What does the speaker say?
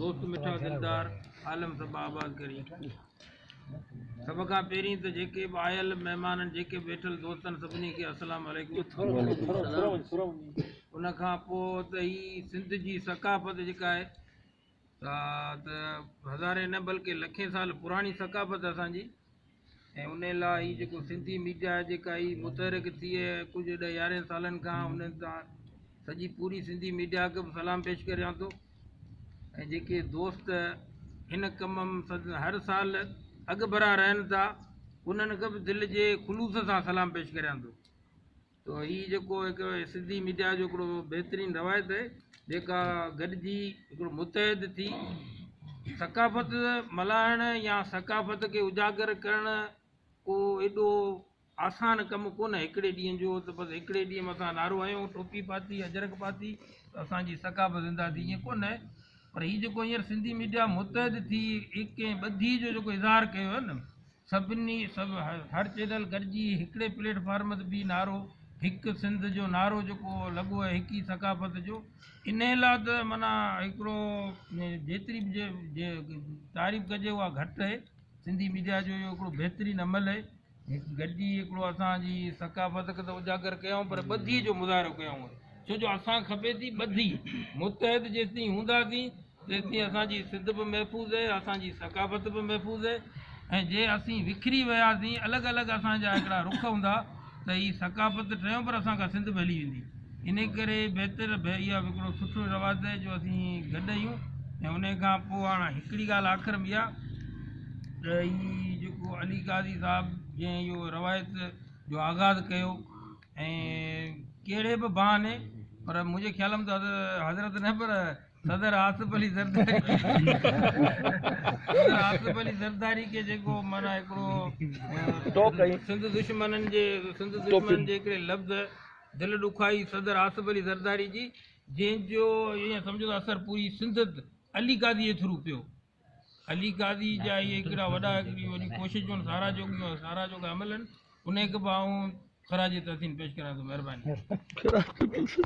دوست مٺا دلدار عالم سڀ آباد ڪرين. سڀ کان پهرين ته جيڪي به آيل مهمانن جيڪي به ويٺل دوستن سڀني کي السلام عليڪم. ان کان پوء ته هي سنڌ جي ثقافت جيڪا آهي سا ته هزارين نه بلڪه لکين سال پراڻي ثقافت اسان جي ۽ ان لاء هي جيڪو سنڌي ميڊيا جيڪا هي متحرڪ ٿي ڪجهه 10 11 سالن کان ان تان سڄي پوري سنڌي ميڊيا کي به سلام پيش ڪريان ٿو. ۽ جيڪي دوست هن ڪم ۾ هر سال اڳڀرا رهن ٿا انهن کي به دل جي خلوص سان سلام پيش ڪريان ٿو. ته هي جيڪو هڪ سنڌي ميڊيا جو هڪڙو بهترين روايت آهي جيڪا گڏجي هڪڙو متحد ٿي ثقافت ملهائڻ يا ثقافت کي اجاگر ڪرڻ ڪو ايڏو آسان ڪم ڪونهي. هڪڙي ڏينهن جو ته بس هڪڙي ڏينهن مٿان نعرو هنيو، ٽوپي پاتي، اجرڪ پاتي ته اسان جي ثقافت زنده ٿي، ائين ڪونهي. پر هي جيڪو هينئر سنڌي ميڊيا متحد ٿي هڪ ۽ ٻڌي جو جيڪو اظهار ڪيو آهي نه، سڀني سڀ هر چينل گڏجي هڪڙي پليٽ فارم تي بيهي نعرو هڪ سنڌ جو نعرو جيڪو لڳو آهي هڪ ئي ثقافت جو، انهي لاء ته معنيٰ هڪڙو جيتري به تعريف ڪجي اها گهٽ آهي. سنڌي ميڊيا جو اهو هڪڙو بهترين عمل آهي. هڪ گڏجي هڪڙو اسان جي ثقافت کي ته اجاگر ڪيائون پر ٻڌي جو مظاهرو ڪيائون، ڇو جو اسان کي کپي ٿي ٻڌي. متحد جيستائين هونداسين تيستائين اسان جي سنڌ به محفوظ آهي، اسان جي ثقافت به محفوظ آهي ۽ جي اسين وکري وياسين الڳ الڳ اسان جا هڪڙا رخ هوندا ته هي ثقافت ٺهيو پر اسان کان سنڌ به هلي ويندي. ان ڪري بهتر اها به هڪڙو سٺو رواج آهي جو اسين گڏ آهيون. ۽ ان کان پوء هاڻ هڪڙي ڳالهه آخر ۾ اها ته هي جيڪو علي قاضي صاحب جنهن اهو روايت جو آغاز ڪيو ۽ ڪهڙي به بهاني پر منهنجي خيال ۾ ته حضرت نه پر صدر آصف علي زرداري صدر آصف علي زرداري کي جيڪو معنيٰ هڪڙو سنڌ دشمنن جي سنڌ دشمنن جي هڪڙي لفظ دل ڏکائي صدر آصف علي زرداري جي، جنهن جو ائين سمجهو ته اثر پوري سنڌ علي قاضي جي ٿرو پيو. علي قاضي جا اهي هڪڙا وڏا هڪڙي وڏي ڪوششون ساراهه جوڳيون ۽ ساراهه جوڳا عمل آهن، انهي کي به آئون خراج تحسين پيش ڪريان ٿو. مهرباني.